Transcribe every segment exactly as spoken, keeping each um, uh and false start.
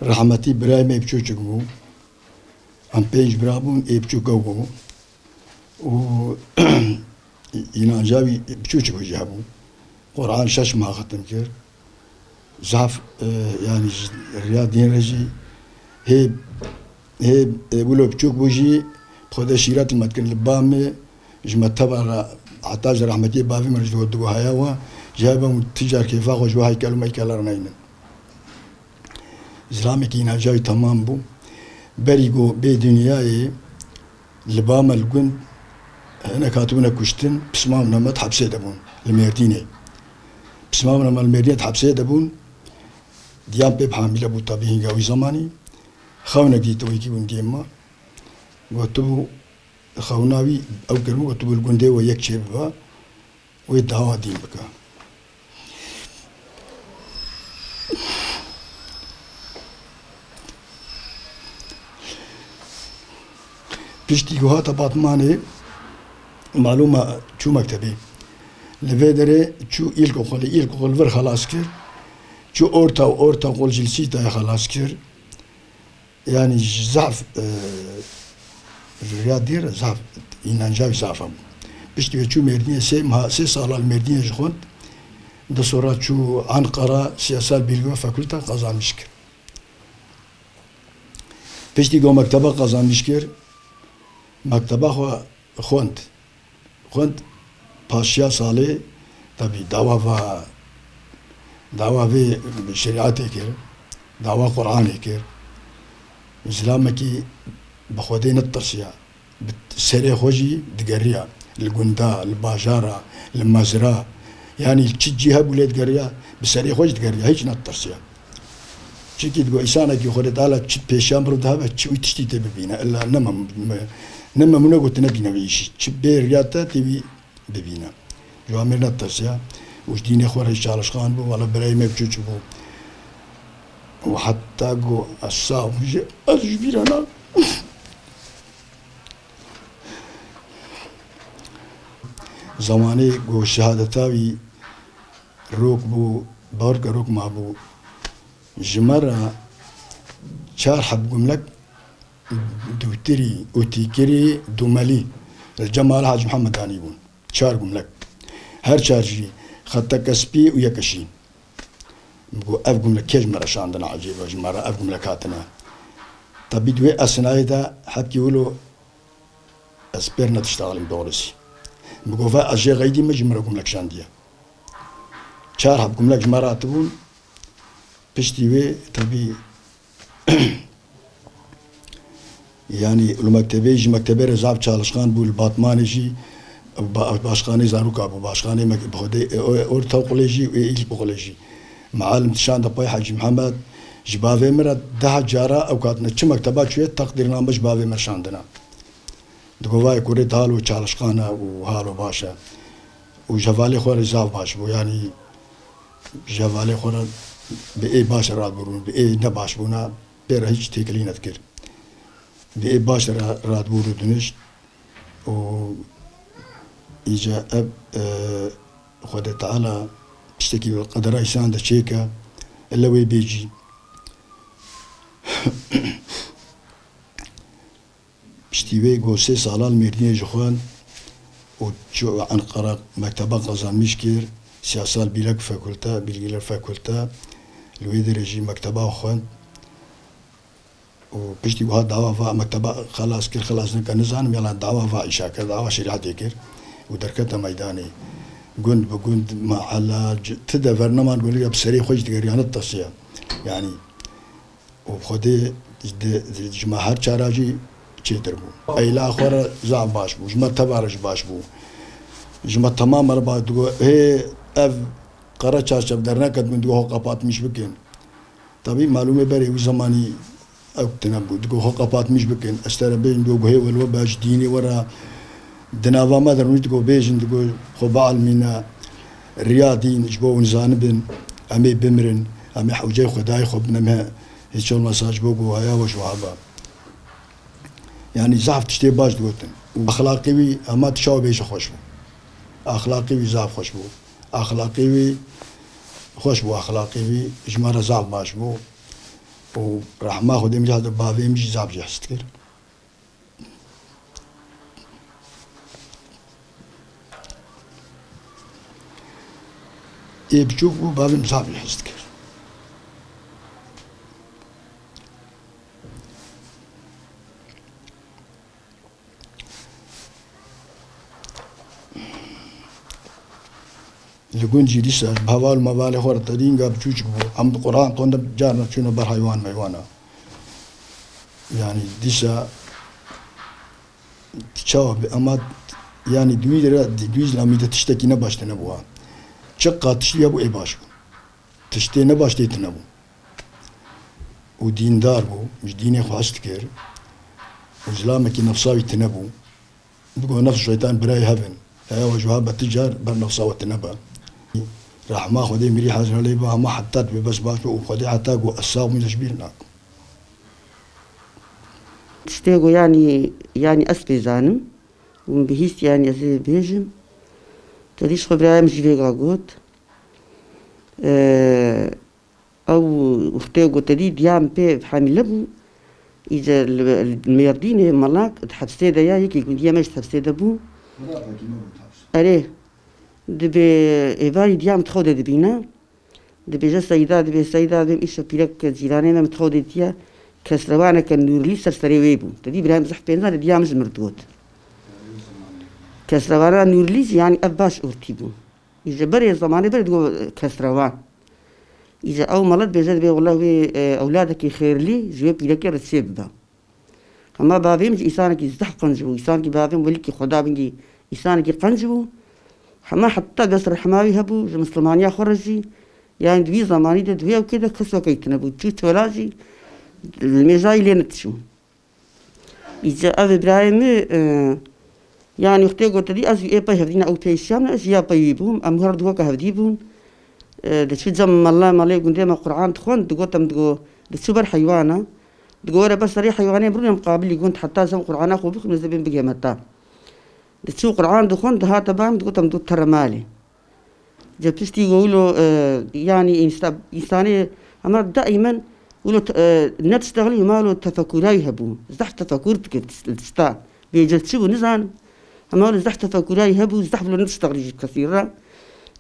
Rehmetî birayê me biçûçik bû. Em pênc bira bûn, ê biçûk ew bû. Û înanca wî biçûçik wî jî hebû. Quran şeş ma xetim kir. Zaf, e, yanî ji riya dîn re jî hê, hê, e, wilo biçûk bû jî, bi Xwedê şîret li me dikin li ba me, ji me teba re, heta ji rehmetiyê bavê min re jî digot, digot heya we, ji hev bim tu car kêfa xwe ji we heykal û meykala re neynin. Zilamekî înanca wî temam bû. Berî ku bê dinyayê, li ba me li gund hinek hatibûne kuştin, Pismam Mehmet hepsê de bûn, li Mêrdînê. Pismam Mehmet li Mêrdînê hepsê de bûn, diyan pê bi hamîle bû, tabî hînga wî zemanî. Xewnek dît wekî bûn diyê me. Gotibû, xewna wî ew kiribû, gotibû li gundê we yek çêbibe. Wê dawa dîn bike. Piştî ku hate Batmanê, malûm e, çû mektebê. Li vê derê çû îlkokul, îlkokul vir xelas kir. Çû orta, ortaokul jî li Sîtayê xelas kir. Yanî ji zaf, e, riya dî re zaf, înanca wî zaf hebû. Piştî wê çû Mêrdînê, sê meha, sê sala li Mêrdînê jî xwend. De sonra çû Anqara, siyasal bilgi ve fakulte qazanmiş kir. Piştî ku mekteba qazanmiş kir, mekteba xwe xwend. Xwend paşiya salê, tabî dawa va, dawa vê şerîetê kir, dawa Quranê kir. Zilamekî bi Xwedê netirsiya. Bi serê xwe jî digeriya. Li gunda, li bajara, li mezra. Yanî çi cî hebû lê digeriya, bi serê xwe jî digeriya, hîç netirsiya. Çikî digo, însanekî Xwedê Teala çi pêşiya mirov de hebe, çi wî tiştî tê bibîne. Illa ne mem-, me-, ne memûne got, ne bîne wî îşî. Çi bê riya te tê wî bibîne. Ji wan mêr netirsiya. Û ji dînê xwe re jî çalişqan bû. Wela birayê me biçûçik bû. Û heta got, ez sax bûm jî, ez ji bîra nakim. Zemanê ku şehadeta wî rok bû, bawer ke rok mabû. Ji me re çar heb gumlek dûtirî û tîkirî dûmelî li cem Ala Hacî Mihemed danîbûn. Çar gumlek. Her çar jî xeteke spî û yeke şîn. Min got, ev gumlek kê ji me re şandine, ecêba ji me re ev gumlek hatine. Tebî di wê esnayê de hebkî wilo ez pêr netiştexelim doğrusu. Min got, va ez jê xeydî, min ji min re gumlek şandiye. Çar heb gumlek ji me re hatibûn. Piştî wê tebî, yanî li mektebê jî, mektebê re zaf çalişqan bû, li Batmanê jî ba-, başkanê zaroka bû, başkanê mek-, bi Xwedê, e, o-, ortaokulê jî û îlkokulê jî. Mealim dişande pey Hacî Mihemed, ji bavê min re deh cara ew katine çi mekteba çûye, teqdîrname ji bavê min şandine. Digo vayê kurê halo çalişqan e û halo baş e. Û ji hevalê xwe re zaf baş bû, yanî ji hevalê xwe re bi ê baş re radibûn, bi ê ne baş bûna pê re hîç têkilî nedikir. Bi ê baş re radibû rûdinişt û îca ev, e, Xwedê Teala tiştekî bi qedera îsan de çêke, ele wê bê cî. Piştî wê ku sê sala li Mêrdînê jî xwend û çû Enqera mekteba qazanmîş kir, siyasal bilek fakulte, bilgiler fakulte, li wê derê jî mekteba xwend û piştî wiha dawa va mekteba xelas kir, xelas neke nizanim, ya dawa va îşa kir, dawa şerîetê kir û derkete meydanê. Gund bi gund, mehala, ti dever neman, gund bi serê xwe jî digeriya, ne tesiya. Yanî, û Xwedê di, di, ji me her çara jî çêtir bû. Eyla xwe re zaf baş bû, ji me teva re jî baş bû. Ji me temam re baş, digo, hê ev qere çarçev derneket min, digo, xwe qepatmîş bikin. Tabî malûmê berê wî zemanî ew tine bû. Digo, xwe qepatmîş bikin. Ez te re bêjim, digo, guhê we li we be, ji dînê we re di nava me de rûnî, digo, bêjin, digo, xwe bielmîne, riya dîn, ji bo hûn zanibin, em ê bimirin, em ê hewceyê Xwedayê xwe bin, em ê hiç olmasa ji bo ku haya we ji we hebe. Yanî zaf tiştê baş digotin. Û exlaqê wî, hema tu çawa bêje xweş bû. Exlaqê wî zaf xweş bû. Exlaqê wî xweş bû, exlaqê wî ji me re zaf baş bû. û rehma Xwedê min jî hest, bavê min jî zaf jê hest dikir. Ê biçûk bû, bavê min zaf jê hest dikir. Li gund jî dîsa ji heval û mevalê xwe re tedî hinga biçûçik bû. Em bi Quran xwendin, carna çûne ber heywan meywana. Yanî dîsa çawa bi, ema yanî di wî re, di wî zilamî de tiştekî ne baş tine bû ha. Çiqa tiştî hebû ê baş bû. Tiştê ne baş tê tine bû. Û dîndar bû, ji dînê xwe hez dikir. Û zilamekî nefsa wî tine bû. Digo nefs û şeytan birayê hev in. Heya we ji wiha be ti car ber nefsa we tine be. Rehma Xwedê mirî hezra lê be, hema heta dibê bes baş be û Xwedê heta ku ez sax bûm ji bîr nakim. Tiştê ku yanî, yanî ez pê zanim û min bihîst, yanî ez ê bêjim. Te dî ji xwe birayê min jî vêga got. Ee, Ew wextê ku te dî diya min pê hemîle bû, îca li, li Mêrdînê melak di hepsê de ya, yekî gundiyê me ji hepsê de bû. Erê, dibê êvarî diya min di xew de dibîne. Dibêje Seyda, dibê Seyda, dibêm îşev pîrek cîranê me min di xew de dîtiye. Kesrewaneke nûrlî ser serê wê bû. Te dî birayê min zehf pê nizane, diya min ji min re digot. Kesrevana nûrlî jî, yanî ev baş ortî bû. Îja berê zemanê berê digot kesrewan. Îja ew mele dibêje, dibê wele wê, e, ewladekî xêrlî ji wê pîrekê re çê bibe. Hema bavê min jî însanekî zehf qenc bû. Însanekî bavê min welîkî xweda bingî însanekî qenc bû. Hema heta dest rehma wî hebû, ji misilmaniya xwe re jî, yanî di wî zemanî de di wê ewkê de kes wekî tine bû. Çû çola jî li mêja wî lê nediçû. Îca ev birayê min, e, yanî wextê got te dî ez wî ê pey hevdîna ew pey şiyam ne, ez ya pey wî bûm. Em her du weke hevdî bûn. E, diçû cem mela, melê gundê me Quran dixwend, digot em digo, diçû ber heywana. Digo were ber serê heywanê birûn em qabilî gund heta cem Qurana xwe bixwin, ez ê bêm bigiheme te. Diçû Quran dixwend, dihate ba min, digot em digo tere malê. Ji piştî ku wilo, e, yanî însa-, însanê hema daîmen wilo te-, e, ne tiştexilî hema wilo tefekurayî hebû. Zehf tefekur dikir tişt-, tişta. Bêcil çi bû nizanim. Hema wilo zehf tefekurayî hebû, zehf wilo ne tiştexilî ji kesî re.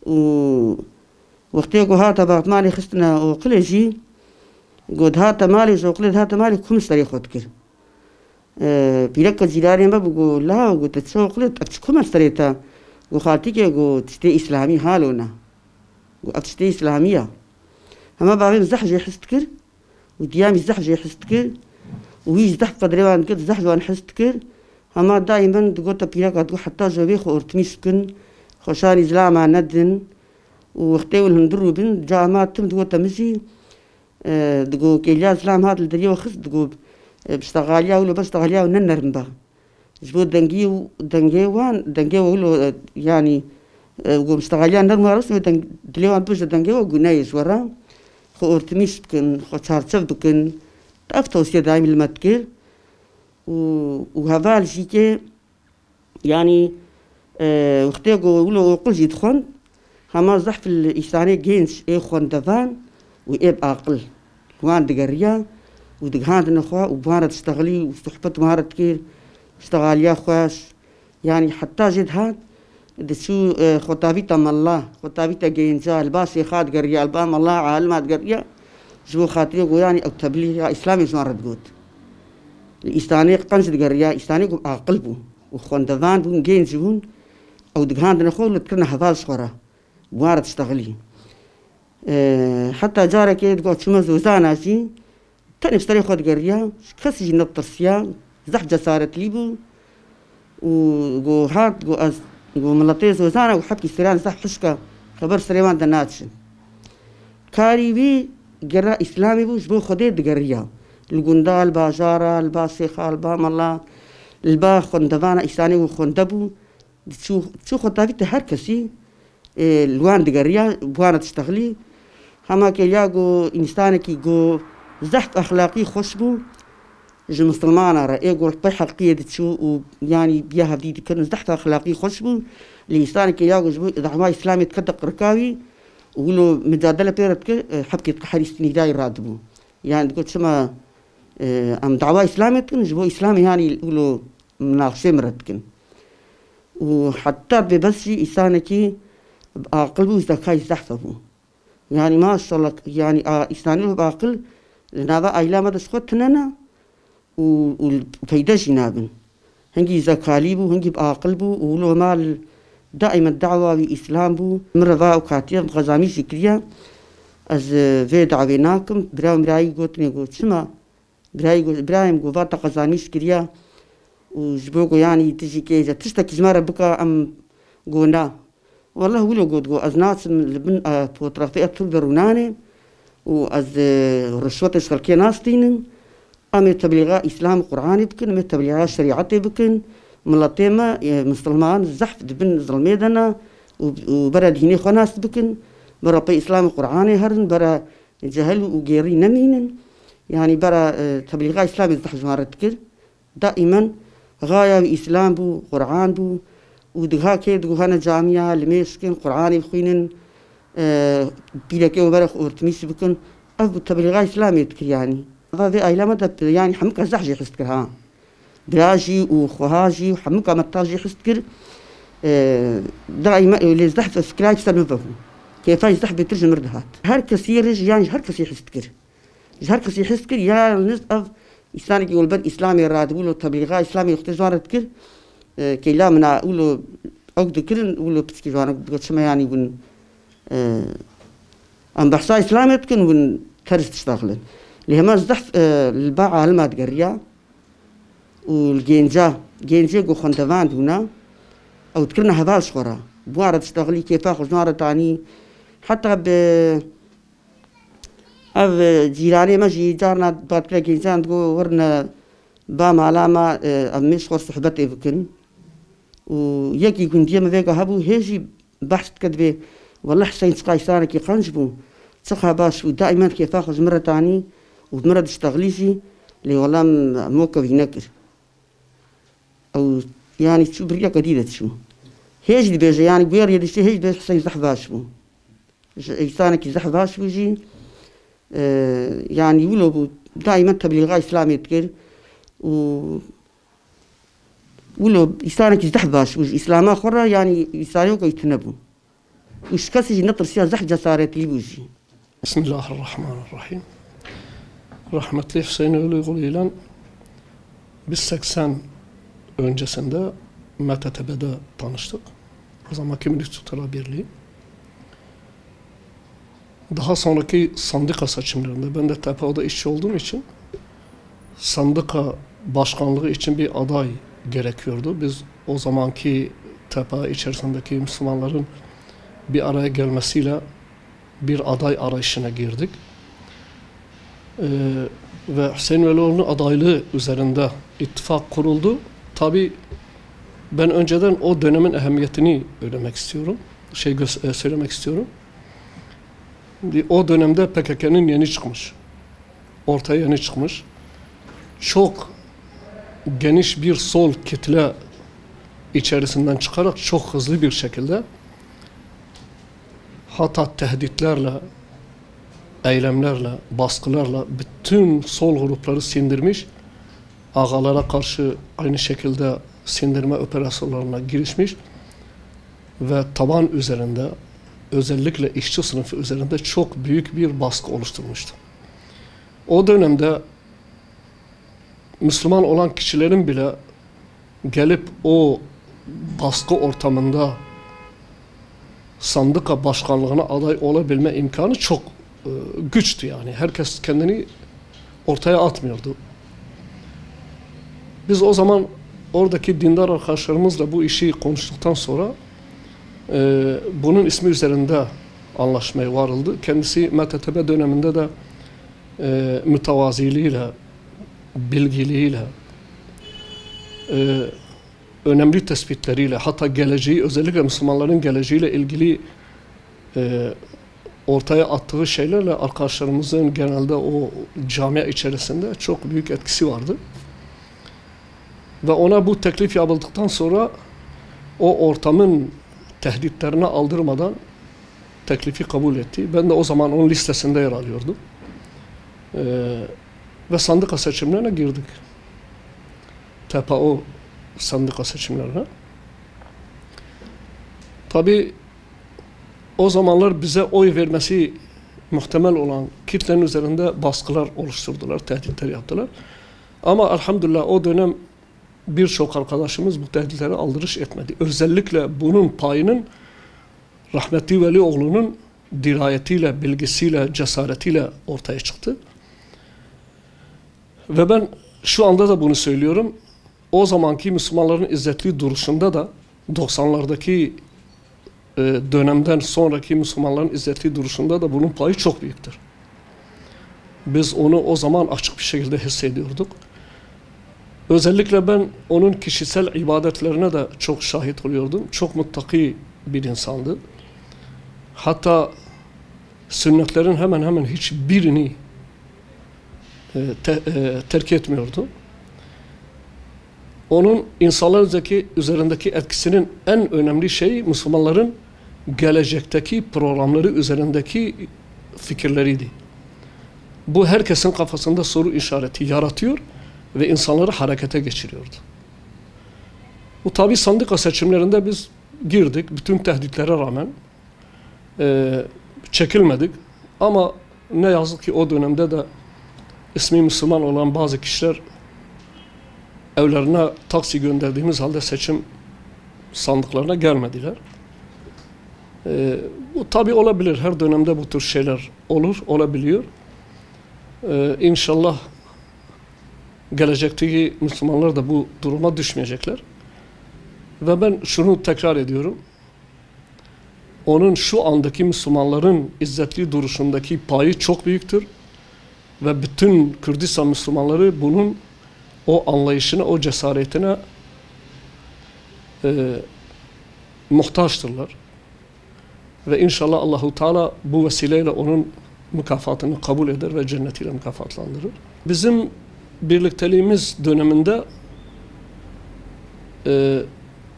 Û wextê ku hate apartmanê xistine oqilê jî, ku dihate malê ji oqilê dihate malê kum serê xwe dikir. E, pîreka cîranê me bû, got, "Law," got, "te çi oqilê, ev çi ku me serê te?" Got, "Xaltîkê," got, "tiştê îslamî halo ne." Got, "Ev tiştê îslamî ya." Hema bavê min zehf jê his dikir û diya min zehf jê his dikir û wî zehf qedrê wan dikir, zehf ji wan his dikir. Hema daîmen digot te pîreka, digot, "Heta ji vê xwe ortimîş bikin, xweşanî zilama nedin." Û wextê wil hundir û bin, ca hema tim digot te min jî, E, digo kêliya zilam hat li deriyê we xist, digo, e, piştexaliya wilo be, piştexaliya we ne nerm be. Ji bo dengî û dengê wan, dengê we wilo, e, yanî, e, go piştexaliya nerm we rist, wê deng-, dilê wan bibêje dengê we guneyê ji we re. Xwe ortimîş bikin, xwe çarçev bikin. Ev tewsiye daîm li me dikir. Û, û heval jî ke Yanî, e, wextê ku wilo oqil jî dixwend, hema zehf li îsanê genç ê xwendevan û ê bi aqil li wan digeriya û digihandine xwe û bi wan re diştexilî û sohbet wan re dikir, ştexaliya xweş. Yanî heta jê dihat, diçû, e, xwe tavîta mela, xwe tavîta genca, li ba şêxa digeriya, li ba mela alima digeriya, ji bo xatirê ku yanî ew teblîga Îslamê ji wan re digot. Li îsanê qenc digeriya, îsanê ku aqil bû. û xwendevan bûn, genc bûn, ew digihandine xwe û li dikirine heval ji xwe re, wan re diştexilî. E, heta carekê digot çûme zozana jî, tenê bi serê xwe digeriya, ji kesî jî netirsiya, zehf cesaretlî bû û got, hat, got, ez, got, miletê zozana, got, hepkî seran zehf hişk e, xeber serê wan de naçin. Karî wî gera Îslamê bû, ji bo Xwedê digeriya. Li gunda, li bajara, li ba şêxa, li ba mela, li ba xwendevana îsanê û xwende bû. Diçû, çû xwe tavîte her kesî, ê, li wan digeriya, bi wan re diştexilî. Hema kêliya ku însanekî ku zehf exlaqî xweş bû, ji misilmana re, ê ku pey heqiyê diçû û yanî biya hevdî dikirin, zehf exlaqî xweş bû. Lê însanekî ya ku ji bo dehwa Îslamê dikete qirika wî û wilo micadele pê re dikir, e, hepkê diqeherî stînîdayî radibû. Yani digot çima, e, em dawa Îslamê dikin, ji bo Îslamê yani wilo minaqişê min re dikin. Û heta bê bes jî îsanekî bi aqil bû, zekayî zehf hebû. Yani maşallah, yani a, îsanî bi aqil li nava aîla me de ji xwe tune ne û, û feyde jî nabin. Hingî zekalî bû, hingî bi aqil bû û wilo mal daîmen dawa wî Îslam bû. Min re va ew katiye Xezanî jî kiriye. Ez, e, vê dawê nakim. Bira min birayî gotinê got, çima? Birayî got, birayê min got, va te Xezanî jî kiriye û ji bo got, yanî tu jî kê, tiştekî ji me re bika, em got, na. Weleh wilo got, got, ez naçim li bin, e, potrafê Etûr de rûnanê û ez, e, rişwetê ji xelkê nastînim. Em ê teblîxa Îslam û Qur'anê bikin, em ê teblîxa şerîetê bikin. Miletê me, e, misilman zehf di bin zilmê de ne û, û bere dînê xwe nas bikin. Bere pê Îslam û Qur'anê herin, bere cehil û gêrî nemînin. Yanî bere, e, teblîxa Îslamê zehf ji wan re dikir. Daîmen xaya wî Îslam bû, Qur'an bû û diha kê digot hene camiya, limêj kin, Qur'anê bixwînin, e, pîrekê û berê xwe ortimîş bikin. Ev bû teblîxa Îslamê dikir yanî. Va vê aîla me de, yanî hemika zehf jê his dikir ha. Bira jî û xweha jî û hemika me ta jê his dikir. E, daîma, e, lê zehf fikra ser min vebû. Kêfa jî zehf bêtir ji min dihat. Her kesî re jî, yanî ji her kesî his dikir. Ji her kesî his kir, yalniz ev îsanekî wilo ber Îslamê radibû, wilo teblîxa Îslamê xwe ji wan re dikir. E, keyla min a wilo ew dikirin, wilo piçkî ji wan re digot, çima yanî hûn, e, em behsa Îslamê dikin, hûn ters diştexilin. Lê hema zehf, e, li ba alima digeriya û li genca, gencê ku xwendevand bûna, ew dikirine heval ji xwe re. Bi wan re diştexilî, kêfa xwe ji wan re tanî. Heta bi Ev, e, cîranê me jî carna batkire gencan digo, "Werine ba mala me, e, em mêş xwe sohbetê bikin." Û yekî gundiyê me vêga hebû, hê jî behs dike dibê, "Wele Hüseyin çiqa îsanekî qenc bû, çiqa baş bû, daîmen kêfa xwe ji min re tanî û bi min re diştexilî jî, lê wele em, em weke wî nekir." Ew, yanî çû bi riyeke dî de çû. Hê jî dibêje, yanî guhê riyê diştê hê jî dibêje Hüseyin zehf baş bû. Ji însanekî zehf baş bû jî, e, yanî wilo bû, daîmen teblîxa Îslamê dikir û wilo însanekî zehf baş bû ji Îslama xwe re, yanî însanê weke wî tune bû. Û ji kesî jî netirsiya, zehf cesaretlî bû jî. Bismillahirrahmanirrahim. Rahmetli Hüseyin Oğlu Guluy'la biz seksen öncesinde M T T B'de tanıştık. O zamanki Milli Türkçüler Birliği. Daha sonraki sendika seçimlerinde, ben de T P O'da işçi olduğum için sendika başkanlığı için bir aday gerekiyordu. Biz o zamanki T P O içerisindeki Müslümanların bir araya gelmesiyle bir aday arayışına girdik. Ee, ve Hüseyin Velioğlu'nun adaylığı üzerinde ittifak kuruldu. Tabii ben önceden o dönemin ehemmiyetini söylemek istiyorum. Şey gö- e, söylemek istiyorum. Şimdi o dönemde P K K'nin yeni çıkmış, ortaya yeni çıkmış, çok geniş bir sol kitle içerisinden çıkarak çok hızlı bir şekilde, hatta tehditlerle, eylemlerle, baskılarla bütün sol grupları sindirmiş, ağalara karşı aynı şekilde sindirme operasyonlarına girişmiş ve taban üzerinde, özellikle işçi sınıfı üzerinde çok büyük bir baskı oluşturmuştu. O dönemde Müslüman olan kişilerin bile gelip o baskı ortamında sendika başkanlığına aday olabilme imkanı çok, e, güçtü yani. Herkes kendini ortaya atmıyordu. Biz o zaman oradaki dindar arkadaşlarımızla bu işi konuştuktan sonra, e, bunun ismi üzerinde anlaşmaya varıldı. Kendisi M T T B döneminde de, e, mütevaziliğiyle, bilgiliğiyle, e, önemli tespitleriyle, hatta geleceği, özellikle Müslümanların geleceğiyle ilgili, e, ortaya attığı şeylerle arkadaşlarımızın genelde o camia içerisinde çok büyük etkisi vardı. Ve ona bu teklif yapıldıktan sonra o ortamın tehditlerine aldırmadan teklifi kabul etti. Ben de o zaman onun listesinde yer alıyordum. Ee, ve sandika seçimlerine girdik. T P O sandika seçimlerine. Tabii o zamanlar bize oy vermesi muhtemel olan kitlenin üzerinde baskılar oluşturdular, tehditler yaptılar. Ama elhamdülillah o dönem birçok arkadaşımız bu tehditlere aldırış etmedi. Özellikle bunun payının rahmetli Velioğlu'nun dirayetiyle, bilgisiyle, cesaretiyle ortaya çıktı. Ve ben şu anda da bunu söylüyorum. O zamanki Müslümanların izzetli duruşunda da, doksanlardaki, e, dönemden sonraki Müslümanların izzetli duruşunda da bunun payı çok büyüktür. Biz onu o zaman açık bir şekilde hissediyorduk. Özellikle ben onun kişisel ibadetlerine de çok şahit oluyordum. Çok muttaki bir insandı. Hatta sünnetlerin hemen hemen hiçbirini, e, te-, e, terk etmiyordu. Onun insanlar üzerindeki, üzerindeki etkisinin en önemli şeyi Müslümanların gelecekteki programları üzerindeki fikirleriydi. Bu herkesin kafasında soru işareti yaratıyor ve insanları harekete geçiriyordu. Bu tabi sandika seçimlerinde biz girdik, bütün tehditlere rağmen, e, çekilmedik. Ama ne yazık ki o dönemde de ismi Müslüman olan bazı kişiler evlerine taksi gönderdiğimiz halde seçim sandıklarına gelmediler. E, bu tabi olabilir. Her dönemde bu tür şeyler olur, olabiliyor. E, inşallah gelecekteki Müslümanlar da bu duruma düşmeyecekler. Ve ben şunu tekrar ediyorum. Onun şu andaki Müslümanların izzetli duruşundaki payı çok büyüktür. Ve bütün Kürdistan Müslümanları bunun, o anlayışına, o cesaretine, e, muhtaçtırlar. Ve inşallah Allahu Teala bu vesileyle onun mükafatını kabul eder ve cennetiyle mükafatlandırır. Bizim birlikteliğimiz döneminde, e,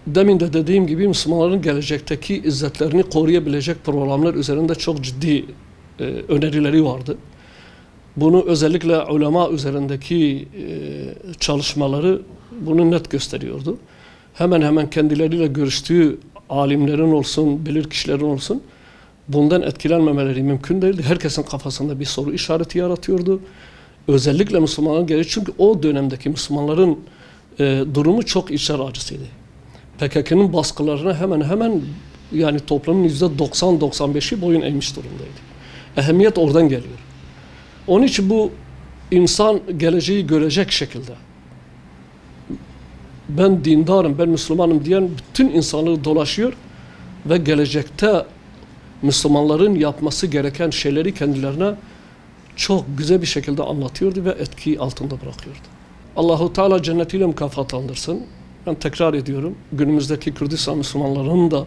demin de dediğim gibi Müslümanların gelecekteki izzetlerini koruyabilecek programlar üzerinde çok ciddi, e, önerileri vardı. Bunu özellikle ulema üzerindeki, e, çalışmaları bunu net gösteriyordu. Hemen hemen kendileriyle görüştüğü alimlerin olsun, bilir kişilerin olsun, bundan etkilenmemeleri mümkün değildi. Herkesin kafasında bir soru işareti yaratıyordu. Özellikle Müslümanların gereği, çünkü o dönemdeki Müslümanların, e, durumu çok içler acısıydı. P K K'nın baskılarına hemen hemen, yani toplumun yüzde doksan doksan beşi boyun eğmiş durumdaydı. Ehemmiyet oradan geliyor. Onun için bu insan geleceği görecek şekilde, "Ben dindarım, ben Müslümanım" diyen bütün insanlığı dolaşıyor ve gelecekte Müslümanların yapması gereken şeyleri kendilerine çok güzel bir şekilde anlatıyordu ve etki altında bırakıyordu. Allahu Teala cennetiyle mükafatlandırsın. Ben tekrar ediyorum, günümüzdeki Kürdistan Müslümanlarının da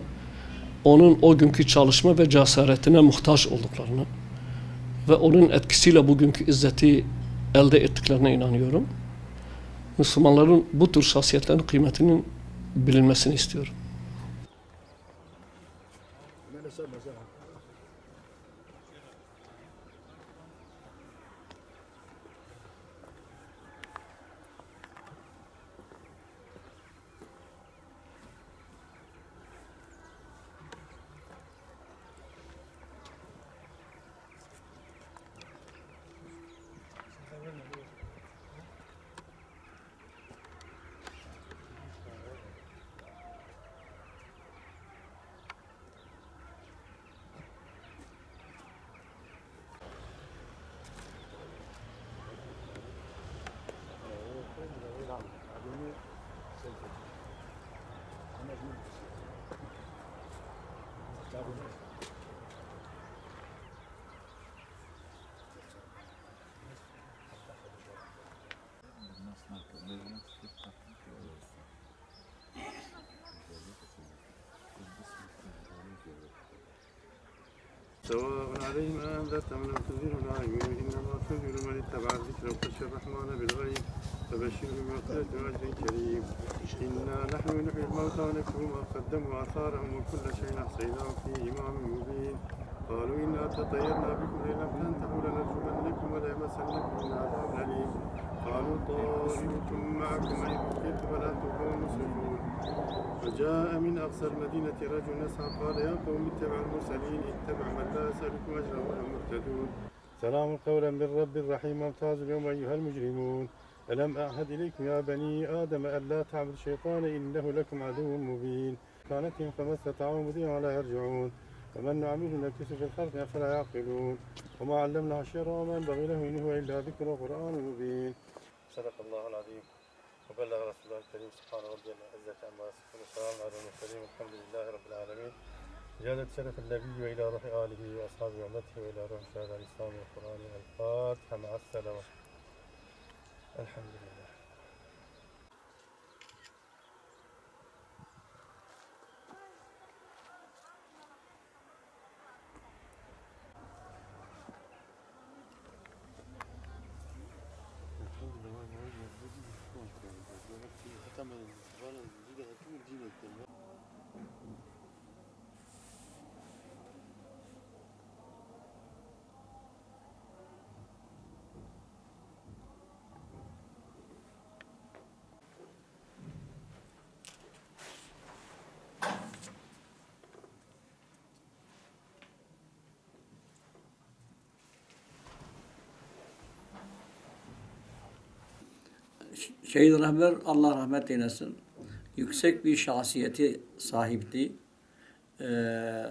onun o günkü çalışma ve cesaretine muhtaç olduklarını ve onun etkisiyle bugünkü izzeti elde ettiklerine inanıyorum. Müslümanların bu tür şahsiyetlerin kıymetinin bilinmesini istiyorum. سواء عليهم أأنذرتهم أم لم تنذرهم لا يؤمنون إنما تنذر من اتبع الذكر وخشي الرحمن بالغيب فبشره بمغفرة وأجر كريم. إنا نحن نحيي الموتى ونكتب ما قدموا وآثارهم وكل شيء أحصيناه في إمام مبين. قالوا إنا تطيرنا بكم لئن لم تنتهوا لنرجمنكم وليمسنكم منا عذاب أليم. قالوا طائركم معكم أئن ذكرتم بل أنتم قوم مسرفون. وجاء من أقصى المدينة رجل يسعى قال يا قوم اتبعوا المرسلين اتبعوا من لا يسألكم أجرا وهم مهتدون. سلام قولا من رب رحيم. وامتازوا اليوم أيها المجرمون. ألم أعهد إليكم يا بني آدم ألا تعبدوا الشيطان إنه لكم عدو مبين. مكانتهم فما استطاعوا مضيا ولا يرجعون. ومن نعمره ننكسه في الخلق أفلا يعقلون. وما علمناه الشعر وما ينبغي له إن هو إلا ذكر وقرآن مبين. صدق الله العظيم. وبلغ رسول الله الكريم. سبحان ربي العزة عما يصفون. وسلام على المرسلين والحمد لله رب العالمين. زيادة شرف النبي وإلى روح آله وأصحابه وأمته وإلى روح شهداء الإسلام والقرآن. الفاتحة مع الصلوات. الحمد لله. Şehîd Rehber, Allah rahmet eylesin, yüksek bir şahsiyeti sahipti. Ee,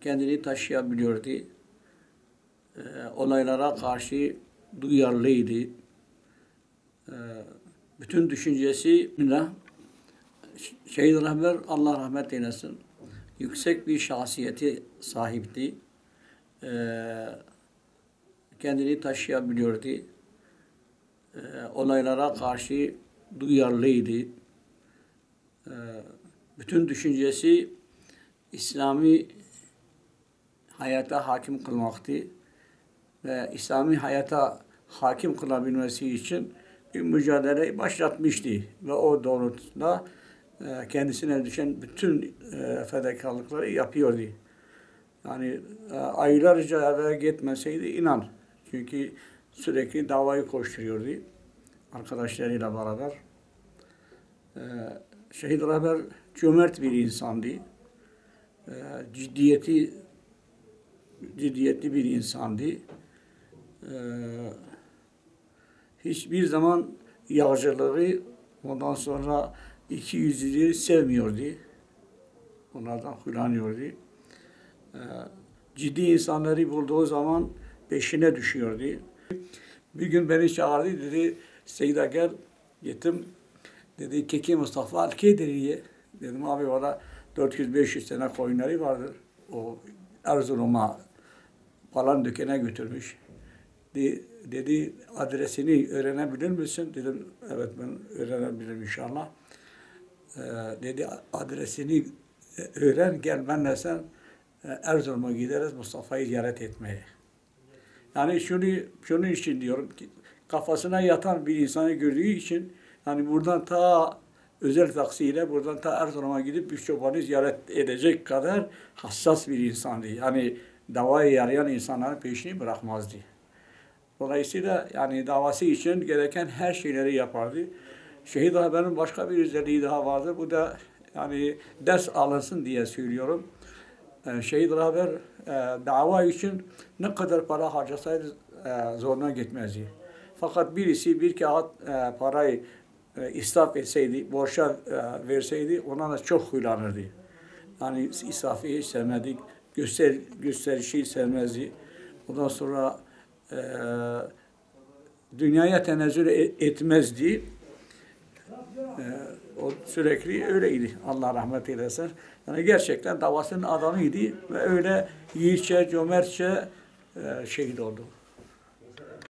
kendini taşıyabiliyordu. Ee, olaylara karşı duyarlıydı. Ee, bütün düşüncesi, Şehîd Rehber, Allah rahmet eylesin, yüksek bir şahsiyeti sahipti. Ee, kendini taşıyabiliyordu. Ee, olaylara karşı duyarlıydı. Ee, bütün düşüncesi İslami hayata hakim kılmaktı ve İslami hayata hakim kılabilmesi için bir mücadele başlatmıştı ve o doğrultuda, e, kendisine düşen bütün, e, fedakarlıkları yapıyordu. Yani, e, aylarca eve gitmeseydi inan. Çünkü sürekli davayı koşturuyordu arkadaşlarıyla beraber. E, Şehîd Rehber cömert bir insandı. E, ciddiyeti, ciddiyetli bir insandı. E, hiçbir zaman yağcılığı, ondan sonra ikiyüzlülüğü sevmiyordu. Onlardan huylanıyordu. E, ciddi insanları bulduğu zaman peşine düşüyordu. Bir gün beni çağırdı, dedi, "Seyda, gel." Gittim. Dedi, "Kekê Mustafa li kê derê ye?" Dedim, "Abi, valla dört yüz beş yüz tane koyunları vardır. O Erzurum'a, Palandöken'e götürmüş." De-, dedi, "Adresini öğrenebilir misin?" Dedim, "Evet, ben öğrenebilirim inşallah." Ee, dedi, "Adresini, e, öğren, gel benle sen, e, Erzurum'a gideriz Mustafa'yı ziyaret etmeye." Yani şunu, şunun için diyorum ki, kafasına yatan bir insanı gördüğü için, yani buradan ta özel taksiyle buradan ta Erzurum'a gidip bir çobanı ziyaret edecek kadar hassas bir insandı. Yani davaya yarayan insanların peşini bırakmazdı. Dolayısıyla yani davası için gereken her şeyleri yapardı. Şehîd Rehber'in başka bir özelliği daha vardı. Bu da yani ders alınsın diye söylüyorum. E, Şehîd Rehber, e, dava için ne kadar para harcasaydı, e, zoruna gitmezdi. Fakat birisi bir kağıt, e, parayı, e, israf etseydi, borca, e, verseydi, ona da çok huylanırdı. Yani israfı hiç sevmedi, göster-, gösterişi sevmezdi. Ondan sonra, e, dünyaya tenezzül e-, etmezdi. E, o sürekli öyleydi. Allah rahmet eylesin. Yani gerçekten davasının adamıydı ve öyle yiğitçe, cömertçe, e, şehit oldu.